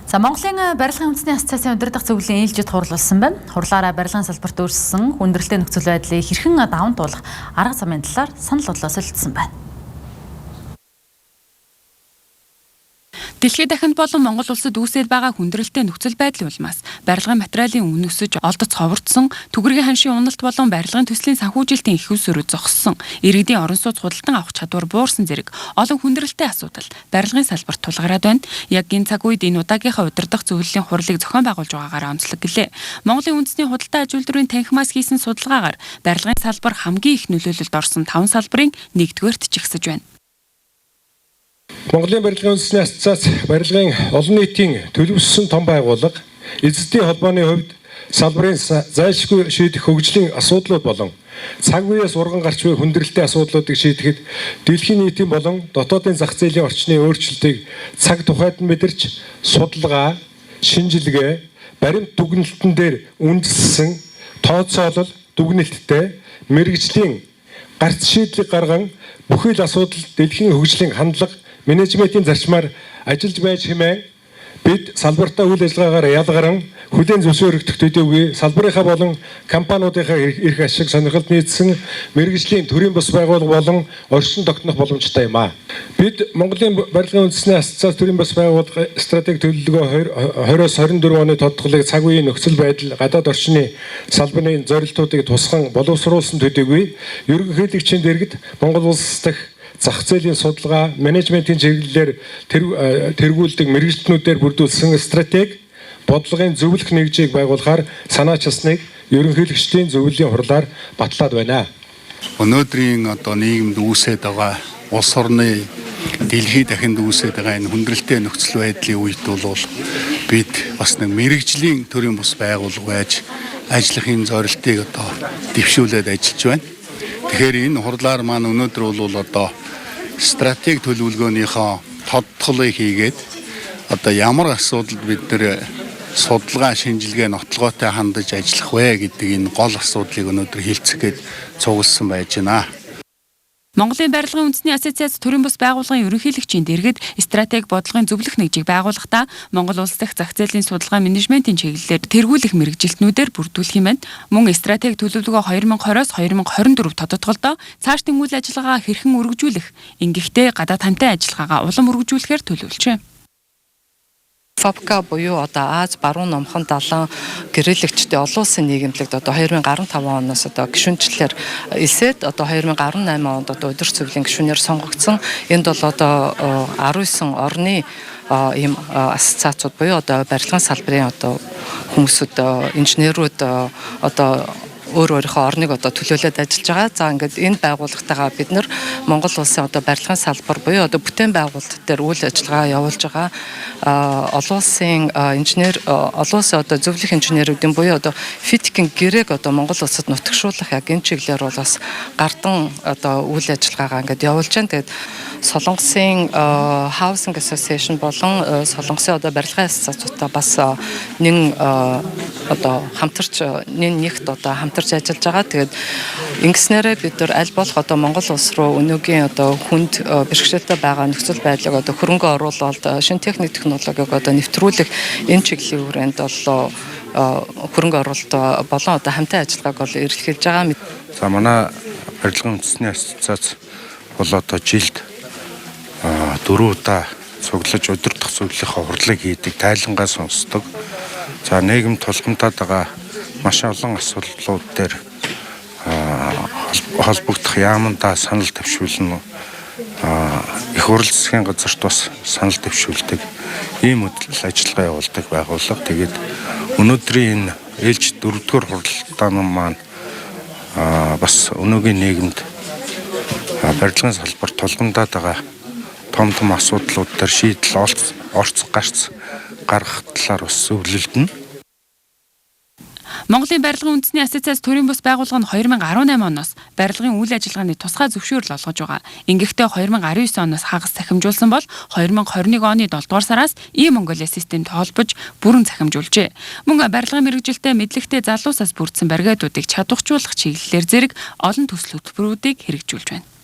За, Монголын барилгын үндэсний ассоциацийн удирдах зөвлөлийн ээлжит хурал болсон байна. Хурлаараа барилгын салбарт үүссэн хүндрэлтэй нөхцөл байдлыг хэрхэн даван туулах арга замын талаар санал бодлоо солилцсон байна. Дэлхийд дахинд болон Монгол улсад үүсээд байгаа хүндрэлтэй нөхцөл байдлын улмаас барилгын материалын үн өсөж, олдоц ховордсон, түгэргийн ханшийн уналт болон барилгын төслийн санхүүжилтийн их усруу зогссон, иргэдийн орон сууц худалдан авах чадвар буурсан зэрэг олон хүндрэлтэй асуудал барилгын салбарт тулгараад байна. Яг энэ цаг үед энэ удаагийнхаа удирдах зөвлөлийн хурлыг зохион байгуулж байгаагаараа онцлог гэлээ. Монголын үндэсний худалдаа аж үйлдвэрийн танхимаас хийсэн судалгаагаар барилгын салбар хамгийн их нөлөөлөлд орсон 5 салбарын нэгдүгээрт жигсэж байна. Монголын барилгын үндэсний ассоциац барилгын олон нийтийн төлөвшсөн том байгууллага, эзэдийн холбооны хувьд салбарын зайлшгүй шийдэх хөгжлийн асуудлууд болон цаг үеэс урган гарч буй хүндрэлтэй асуудлуудыг шийдэхэд дэлхийн нийтийн болон дотоодын зах зээлийн орчны өөрчлөлтийг цаг тухайд нь мэдэрч судалгаа, шинжилгээ, баримт дүгнэлтэн дээр үндэслэсэн тооцоолол, дүгнэлттэй мэргэжлийн гарц шийдлийг гарган бүхий л асуудал дэлхийн хөгжлийн хандлага, менежментийн зарчмаар ажиллаж байж хэмээн бид салбартаа үйл ажиллагаагаар ялгаран хүлээн зөвшөөрөгдөх төдийгүй салбарынхаа болон компаниудынхаа эрх ашиг сонирхолд нийцсэн мэргэжлийн төрийн бус байгууллага болон оршин тогтнох боломжтой юм аа. Бид Монголын барилгын үндэсний ассоциац төрийн бус байгууллага стратеги төлөвлөгөө 20-оос 24 оны тодтголыг цаг үеийн нөхцөл байдал, гадаад орчны салбарын зорилтуудыг тусган боловсруулсан төдийгүй ерөнхийлөгчийн дэргэд Монгол улс дахь зах зээлийн судалгаа, менежментийн чиглэлээр тэргүүлдэг мэргэжилтнүүдээр бүрдүүлсэн стратеги бодлогын зөвлөх нэгжийг байгуулахаар санаачилсныг ерөнхийлөгчдийн зөвлөлийн хурлаар батлаад байна. Өнөөдрийн одоо нийгэмд үүсээд байгаа, улс орны дэлхий дахинд үүсээд байгаа энэ хүндрэлтэй нөхцөл байдлын үед бол бид бас нэг мэргэжлийн төрийн бус байгууллага байж ажиллах энэ зорилтыг одоо дэвшүүлээд ажиллаж байна. Тэгэхээр энэ хурлаар маань өнөөдөр бол одоо стратеги төлөвлөгөөнийхөө тодтголыг хийгээд одоо ямар асуудалд бид нэр судалгаа, шинжилгээ, нотлогоотой хандаж ажиллах вэ гэдэг энэ гол асуудлыг өнөөдөр хилцэх гээд цугласан байж байна. Монголын барилгын үндэсний ассоциац төрийн бус байгууллагын ерөнхийлөгчийн дэргэд стратеги бодлогын зөвлөх нэгжийг байгуулахдаа Монгол улс дахь зах зээлийн судалгаа, менежментийн чиглэлээр тэргүүлэх мэргэжилтнүүдээр бүрдүүлэх юм байна. Мөн стратеги төлөвлөгөө 2020-оос 2024 тодотголдоо цаашдын үйл ажиллагаа хэрхэн өргөжүүлэх, ингэхдээ гадаад хамтын ажиллагаагаа улам өргөжүүлэхээр төлөвлөжээ. ФАБКА буюу одоо Ази, Баруун Номхон далайн гэрээлэгчдийн олон улсын нийгэмлэгт одоо 2015 оноос одоо гишүүнчлэлээр элсээд одоо 2018 онд одоо удирдах зөвлөлийн гишүүнээр сонгогдсон. Энд бол одоо 19 орны ийм ассоциацууд буюу одоо барилгын салбарын одоо хүмүүсүүд, инженерүүд одоо өөр өөрийнхөө орныг одоо төлөөлөөд ажиллаж байгаа. За, ингээд энэ байгууллагатайгаа бид нар Монгол улсын одоо барилгын салбар буюу одоо бүтээн байгуулалт дээр үйл ажиллагаа явуулж байгаа. Олон улсын инженер, олон улсын одоо зөвлөх инженерүүдийн буюу одоо FIDIC-ийн гэрээг одоо Монгол улсад нутагшуулах яг энэ чиглэлээр бол бас гардан одоо үйл ажиллагаагаа ингээд явуулж байна. Тэгээд Солонгосын Housing Association болон Солонгосын одоо барилгын ассоциацуудтай бас нэн одоо хамтарч, нэн нэгт одоо хамтарч ажиллаж байгаа. Тэгээд ингэснээрээ бид нар аль болох одоо Монгол улс руу өнөөгийн одоо хүнд бэрхшээлтэй байгаа нөхцөл байдлыг одоо хөрөнгө оруулалт, шинэ техник технологиг одоо нэвтрүүлэх энэ чиглэлийн хүрээнд бол хөрөнгө оруулалт болон одоо хамтын ажиллагааг бол эрэлхийлж байгаа. За, манай барилгын үндэсний ассоциац бол одоо жилд дөрөв удаа цуглаж удирдах зөвлөлийнхөө хурлыг хийдэг, тайлангаа сонсдог. За, нийгэм тулгамдаад байгаа маш олон асуудлууд дээр холбогдох яамандаа санал дэвшүүлнэ. Их хурл засгийн газарт бас санал дэвшүүлдэг. Ийм үйл ажиллагаа явуулдаг байгууллага. Тэгээд өнөөдрийн энэ ээлж дөрөвдүгээр хуралдаан маань бас өнөөгийн нийгэмд барилгын салбар тулгамдаад байгаа том том асуудлууд дээр шийдэл орц гарц гаргах талаар бас зөвлөлдөнө. Монголын барилгын үндэсний ассоциац төрийн бус байгууллага нь 2018 оноос барилгын үйл ажиллагааны тусгай зөвшөөрөл олгож байгаа. Ингэхдээ 2019 оноос хагас цахимжуулсан бол 2021 оны 7 дугаар сараас E-Mongolia системд холбож бүрэн цахимжуулжээ. Мөн барилгын мэргэжилтэй, мэдлэгтэй залуусаас бүрдсэн бригадуудыг чадваржуулах чиглэлээр зэрэг олон төсөл хөтөлбөрүүдийг хэрэгжүүлж байна.